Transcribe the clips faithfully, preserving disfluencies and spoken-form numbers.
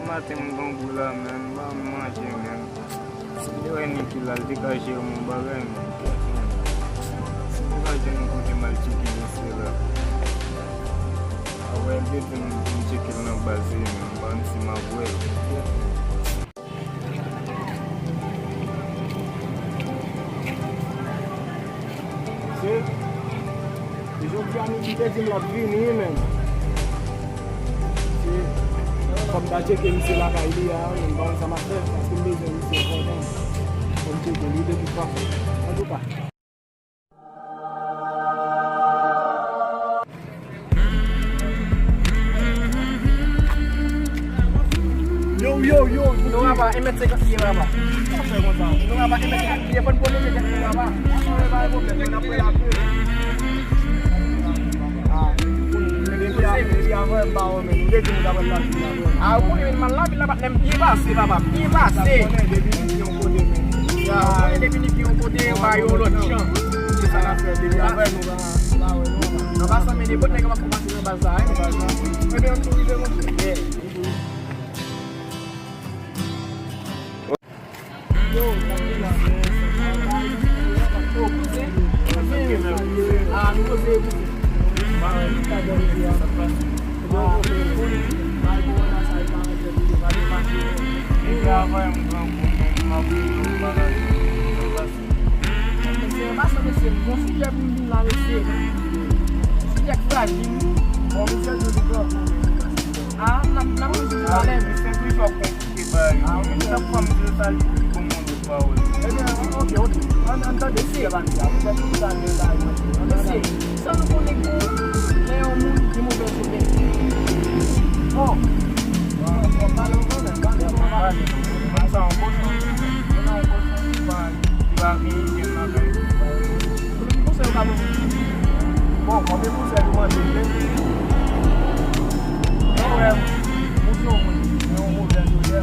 Maten m grangou la, men m pa manje, men. Si m te wè Niki la, l te ka jere m yon bagay, men. Si m te ka jwenn yon kote m al tcheke misye la. Apre, l te di m pou m tcheke l nan baz li, men m pa konn si m ap wè l. Se, e jodi a Niki te di m l ap vini, wi, men. Se, fò m ta tcheke misye lakay li a, men m pa konn sa m ap fè, paske m bezwen misye enpòtan. Fò m tcheke li de tout fason. Antouka. Yo, yo, yo, yo. Non, papa, un mètre cinquante pieds, papa. Kòman fè konsa? Non, papa, un mètre cinquante pieds, fò n pwoteje tèt nou, papa. Ah, depi a, depi avan, m pa wè, men nou te di nou ta pral la. Ah, ou konnen, men m al lavil la, patnè m byen pase, papa, m byen pase. Ou konnen, depi nou yon kote, men. Ya, ou konnen, depi nou yon kote, yo ba yo lòt jan. Se sa n ap fè, depi avan, nou pa, nou pa wè, non. An pasan, men nenpòt nèg ap kòmanse nan baz la, hein. Ebyen, nou rive, monchè. Yeah. Yo, sa gen la, men, sa, sa, sa, oh, kouzen? Ah, nou poze kouzen. Ah, nou ta dòmi, ah. Ah, kouzen. Bay kòwona sa, e pa mèt, e pa mèt pase. Depi avan, m grangou, men, m ap rele w bagay, sa pase. Mesye, pa sa, mesye, bon sijè pou nou vin la, mesye. Sijè k frajil, wi. Bon, mesye, nou di grangou. Ah, n ap, n ap konn sou talè, men. Se pi fò konplike bagay yo. Ah, wi. Chak fwa m di l sa, li di l ban m yon lòt pawòl. Ebyen, oke, oke. Ann, ann tande, mesye. Mesye, sa nou konnen ke lè yon moun gen movèz odè. Oh. Bon, bon, pale anvan, men, pale anvan. Pale, non. Mwen sa yon kochon. Mwen sa yon kochon ki pa, ki pa gen ijen nan kay. Konsèy ou ka ban m? Bon, konbyen konsèy ou mande m menm? Mwen wè, moun se yon moun, se yon movèz odè.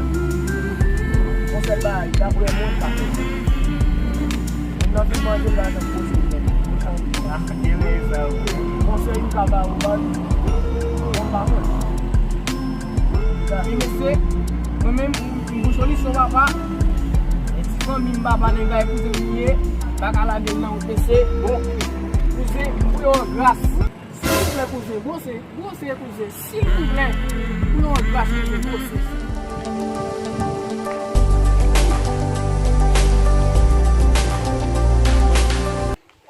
Yon sèl bagay, daprè mwen, sa fè. Moun nan vin manje la nan poze l menm. Konsèy ou ka ba ou, ban, ban pa mwen. Wi, mesye, mwen menm, m pou solisyon, papa. E ti fanmi m, papa, nèg la, e kouzen m li ye. Pa ka lage l nan wout, mesye. Bon, kouzen, m pou yo an gras. Silvouplè, kouzen, gwose, gwose, kouzen, silvouplè. M pou yo an gras, kouzen, gwose.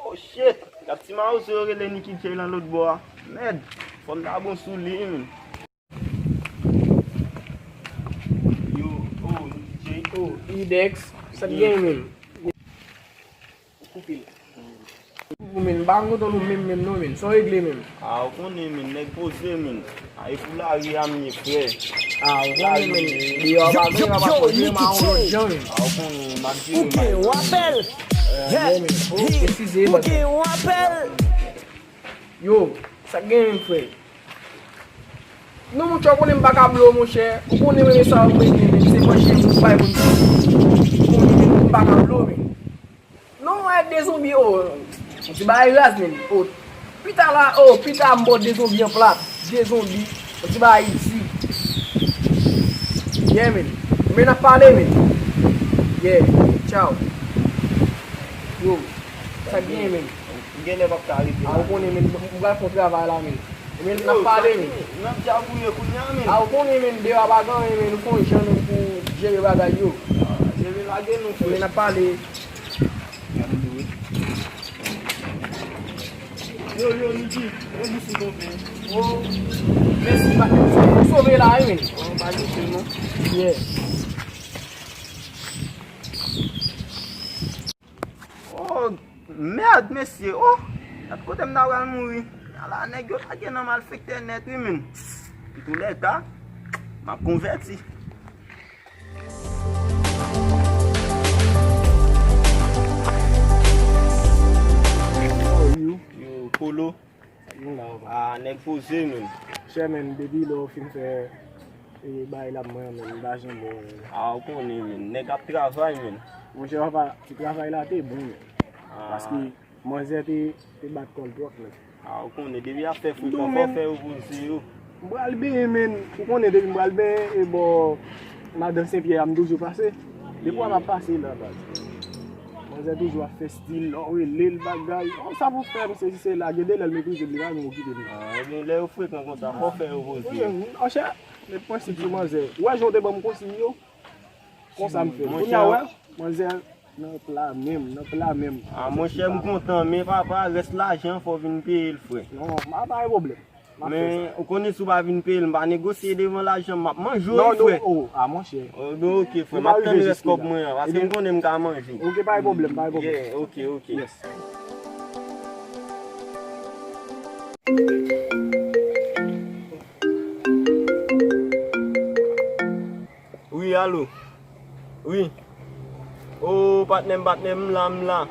Oh shit! Gad ti mawozo yo rele Nicky Jay lan lòt bò a. Mèd! Fò m ta bon sou li, wi, menn. Yo, oh, Nicky Jay. Oh, Idex, sa k gen, menn? Ou koupe l. Ou menn, m pa konn ou menm, menm non, menn. Sa w regle, menn? Ah, ou konnen, menn, nèg poze, menn. A, e pou lari a m ye, frè. Ah, ou konnen, menn. Deyò a pa gen, a pa konnen, m a yon lòt jan, menn. Ah, ou konnen, m ap jere bagay. Ou gen yon apèl. Eh, yeah, menn. Oh, eskize, ou gen yon apèl. Yo, sa k gen, menn, frè? Non, monchè, ou konnen m pa ka blow, monchè. Ou konnen, menn, sa ou mete, menn, se manje moun bay moun. Ou konnen, menn, m pa ka blow, menn. Non, e de zonbi, oh. Yon ti bagay raz, menn. Oh, pita la, oh, pita m ba w de zonbi an plat. De zonbi. Yon ti bagay isi. Yeah, menn. Men n ap pale, menn. Yeah. Tchaw. Yo. Sa k genyen, menn? M genlè p ap ka rete la. Ah, ou konnen, menn. M pral fè yon travay la, menn. Men n ap pale, menn. N ap djabouye kounye a, menn. Ah, ou konnen, menn. Deyò a pa gen anyen, menn. Nou fè yon jan, menn, pou jere bagay yo. Ah, jere lage nou, frè. Men n ap pale. Yo, yo, Nicky, mwen bouch ou tonbe. Oh, mèsi, pa, ou sove la, wi, men. Oh, pa di non. Yeah. Oh, mèd, mesye, oh. Gad kote m ta pral mouri. Ala, nèg yo lage nan malfektè nèt, wi, men. Antoulèka, m ap konvèti. Yo, Polo. Nou la, papa. Ah, nèg poze, menn. Chè, menn, depi lè w fin fè, e, bagay la mwen, menn, m pa janm wè w, menn. Ah, ou konnen, menn. Nèg ap travay, menn. Monchè, papa, ti travay la te bon, menn. Ah. Paske manzè te, te bat kò l twòp, menn. Ah, ou konnen, depi afè frekan, fò fè yo poze yo. M pral benyen, men, ou konnen depi m pral benyen, e bò Madan Senpyè a m toujou pase. Depi w ap pase la, baz. Manzè toujou ap fè stil, lè w rele l bagay. Kòm sa pou fè, m sezi se la, gen de lè l meprize m, li pa menm okipe m. Ah, ebyen, lè yo frekan konsa, fò w fè yo poze. Wi, monchè, met prensip sou manzè. Ou wè jan w te ban m konsiy yo? Konsa m fè. Kounye a, wè, manzè nan pla menm, nan pla menm. Ah, monchè, m kontan, men papa, rès lajan, fò w vin peye l, frè. Non, pa, pa gen pwoblèm. M ap fè sa. Men, ou konnen si w pa vin peye l, m pa negosye devan lajan, m ap manje w, frè. Non, non, oh, ah, monchè. Oh, ben, ok, frè, m ap tann rès kòb mwen an, paske m konnen m ka manje w. Ok, pa gen pwoblèm, pa gen pwoblèm. Yeah, ok, ok. Yes. Wi, alo. Wi. O, patnè m, patnè m, m la, m la.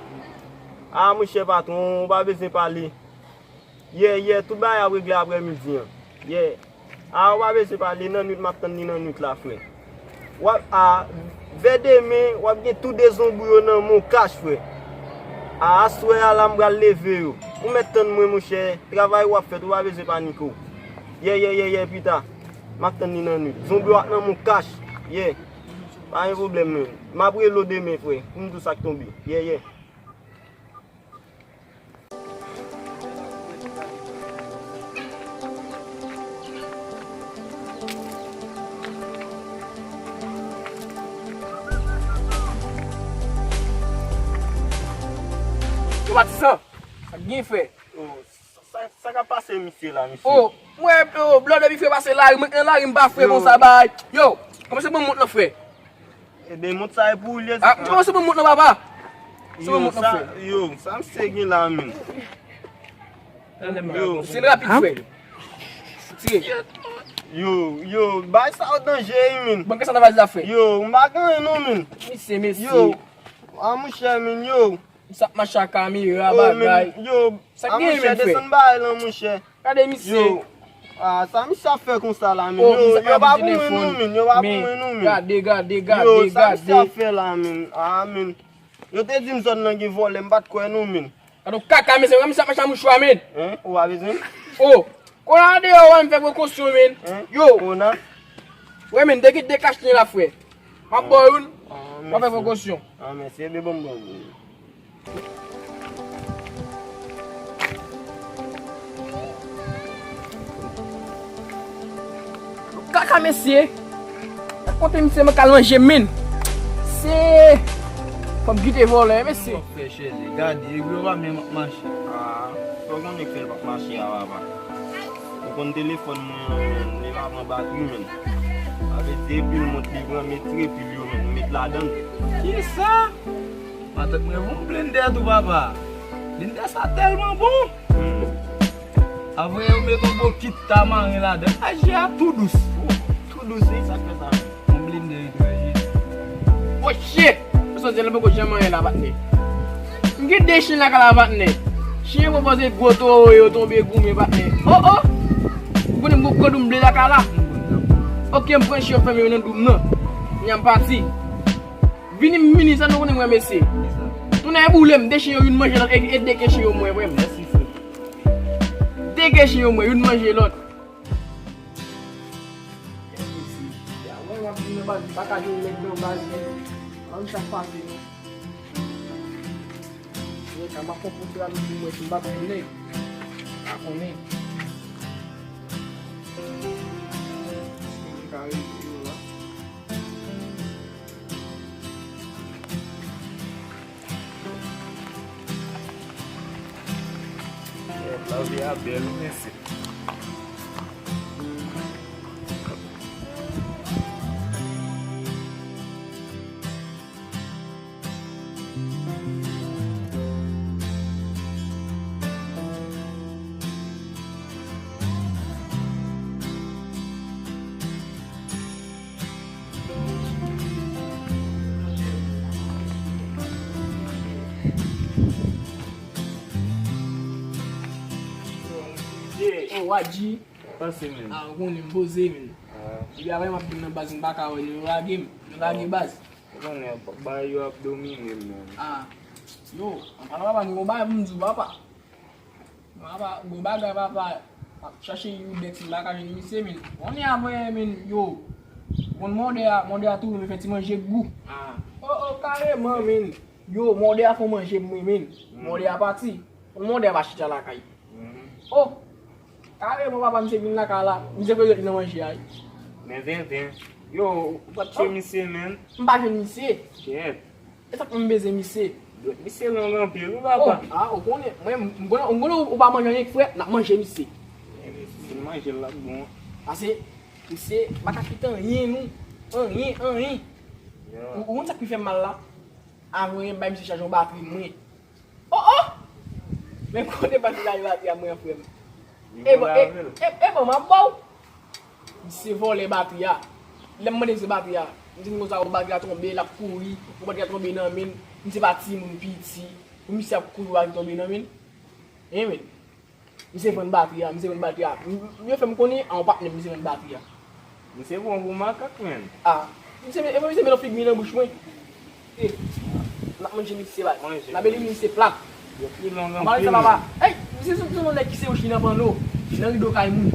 A, monchè patwon, ou pa bezwen pale. Yè, yè, tout bagay ap regle aprèmidi an. Yè. A, ou pa bezwen pale, nan nwit, m ap tann li nan nwit la, frè. W ap, a, vè demen, w ap gen tou de zonbri yo nan men w kach, frè. A, aswè a la, m pral leve yo. Ou mèt tann mwen, monchè. Travay w ap fèt, ou pa bezwen panike w. Yè, yè, yè, yè, pita. M ap tann li nan nwit. Zonbi w ap nan men w kach. Yè. Pa gen pwoblèm, men. M ap rele w demen, frè, pou m di w sa k tonbe. Yè, yè. Yo, Matisan, sa k gen, frè? Sa, sa, sa k ap pase misye la, misye? Oh, mwen, oh, blòdè bifre pase lari, mwen nan lari, m pa fre konsa, bay. Yo, kòmanse ban m mont lan, frè. Ebe, mont sa e pou ou l ye. Ah, kòmanse ban m mont lan, papa. Yo, sa, yo, sa misye gen la, menm. Yo. Se rapid, frè. Tire. Yo, yo, bay sa yo danje, wi, menm. Bon, kisa nan valiz la, frè? Yo, m pa gen anyen, non, menm. Misye, mesye. Yo, a, monchè, menm, yo. Sa ap mache ak kamera, bagay. Yo, sa gen, monchè, desann bagay lan, monchè. Gade misye. Yo, a, sa misye ap fè konsa la, men? Yo, yo pa pou mwen, non, men. Yo pa pou mwen, non, men. Gade, gade, gade, gade. Yo, sa misye ap fè la, men? A, men. Yo te di m zòn nan gen vòlè, m pa t kwè, non, men. Gade yon kaka, mesye, wè misye ap mache ak mouchwa, men. Hein? Ou pa bezwen? Oh, kounye a deyò, wè, m fè prekosyon, men. Hein? Yo. Kounye a? Wè, men, de kit de kach li la, frè. M ap ba w youn. Ah, mèsi. W ap fè prekosyon. Ah, mèsi. Ebe, ban m ba w youn. Kaka, mesye. Kote misye, mwen k al manje, men. Se. Fò m kite vòlè, mesye. Frè Chèze, gade, egri yo pa menm ap mache. Ah, fò konnen fè l p ap mache a, papa. Ou konn telefòn mwen an, menm, li pa pran batri, menm. Sa vle di, epi l mont, li pran, met repil yo, menm, met ladan l. Kisa? Matant mwen, yon blendè tou, papa. Blendè sa tèlman bon. Hmm. Apre, yo met yon bokit tamaren ladan. Aje a tou dous. Tou dous, wi, sa k fè sa. Yon blendè etranje. Oh shit! Mesye, la poko janm anyen la, patnè. M gen de chen lakay la, patnè. Chen yo pwopoze gwo towo yo tonbe goumen, patnè. Oh, oh! Ou konnen m gon gwo doum ble lakay la? Ok, m pran chen yo fèmen yo nan doum nan. Kounya m pati. Vini m vini, sa nou konnen mwen, mesye. Tounen e boule m, de chen yo youn manje lòt, e, e de ke chen yo mwen, mwen. Mèsi, frè. De ke chen yo mwen, youn manje lòt. Ya, wè, w ap vin nan baz, m pa ka jwenn nèg nan baz, men. Ann sa k pase, non. Mwen ka, m ap pran kontra m pou mwen, si m pa jwenn nèg. Pa konnen. Si m ka rete yo la. Lavi a bèl, wi, mesye. Oh, Wadji. Pase, men. Ah, ou konnen m poze, men. Ah. Depi apre m ap vin nan baz, m pa ka wè nou, yo lage m. Yo lage baz. Ou konnen, bagay yo ap domine m, men. Ah. Yo, an palan papa, nou gon bagay pou m di w, papa. Papa, gon bagay, papa. Ap chache yon dèks m pa ka jwenn misye, men. Konnen apre, men, yo. Konn mòdè a, mòdè a tou, men fè ti manje gou. Ah. Oh, oh, kareman, men. Yo, mòdè a fè manje mwen, men. Mòdè a pati. Konn mòdè a pa chita lakay. Oh, kareman, papa, misye vin lakay la. Misye fè li nan manje a. Men ven, ven. Yo, ou pa t che misye, men. M pa jwenn misye. Kèt. E sa k fè m bezwen misye. Dwèt misye long anpil, wi, papa. Oh, ah, ou konnen, mwen, m konnen, m konnen ou pa manje anyen k frèt, n ap manje misye. Si n manje l, l ap bon. Pase, misye, pa ka kite anyen, non. Anyen, anyen. Ou, ou konn sa k pi fè m mal la? Avan yon bay misye chaje yon batri mwen. Oh, oh! Men kote batri la, batri a mwen, frè m. E bon, e, e, e bon, m ap ba w. Misye vòlè batri a. Lè m mande misye batri a, misye di m konsa, o, batri a tonbe, l ap kouri. O, batri a tonbe nan men l. Misye pa timoun piti. Pou misye ap kouri, batri tonbe nan men l. Hein, men. Misye vann batri a, misye vann batri a. M, m, yo fè m konnen a yon patnè m, misye vann batri a. Misye bon pou makak, men. Ah, misye, e misye met yon figi nan bouch mwen. E, n ap manje misye, bay. Manje. N ap elimine misye plat. Yo pi long anpil. Papa, ey, misye se, se yon nèg ki se bouch li nan panno, nan rido kay moun.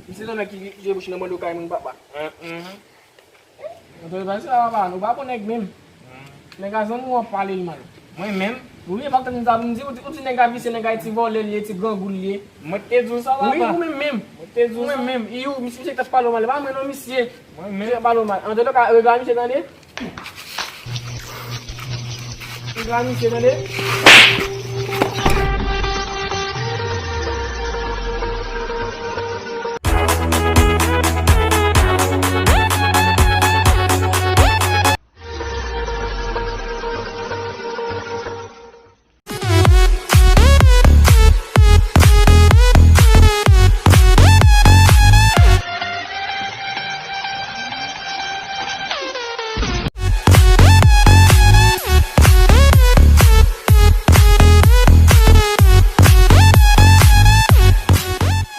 Misye se yon nèg ki se bouch li nan panno kay moun, papa. Antoine, pa di sa, papa, nou pa bon nèg menm. Nèg a zanmi w ap pale l mal. Mwen menm? Wi, e pa tann sa pou m di, ou di, ou di nèg a visye, nèg a e ti vòlè l ye, ti grangou l ye. Mwen te di w sa, papa. Wi, ou menm menm. Mwen te di w sa. Ou menm menm. Yo, misye, misye k t ap pale w mal, e pa mwen non, misye. Mwen menm. Misye k ap pale w mal. Antoine, ka regle misye, tande. Regle misye, tande.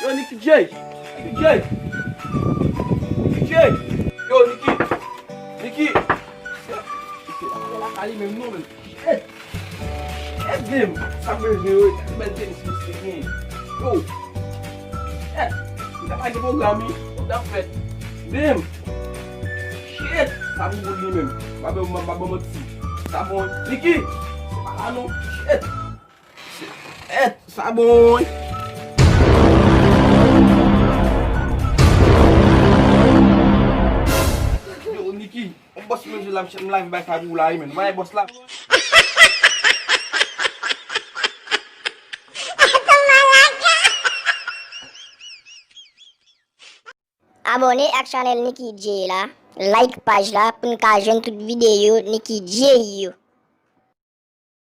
Yo, Nicky J! Nicky J! Nicky J! Yo, Nicky! Nicky! Yo, Nicky la, la, la, li menm non, menm. Shit! Shit, Vim! Sa m bezwen, wi. Bèl tenis misye gen. Yo! Shit! M ta pa gen pwogram, wi. Sa m ta fè? Vim! Shit! Sa pou boul li menm. M pa ban, m pa ban manti. Sa bon, Nicky! Se pa la non. Shit! Shit! Sa bon, wi. Yo, Nicky! Yon bòs manje la, m live bay sa pou ou la, wi, men. Mwen, bòs la. Abòne ak chanèl Nicky J la, like paj la pou n ka jwenn tout videyo Nicky J yo.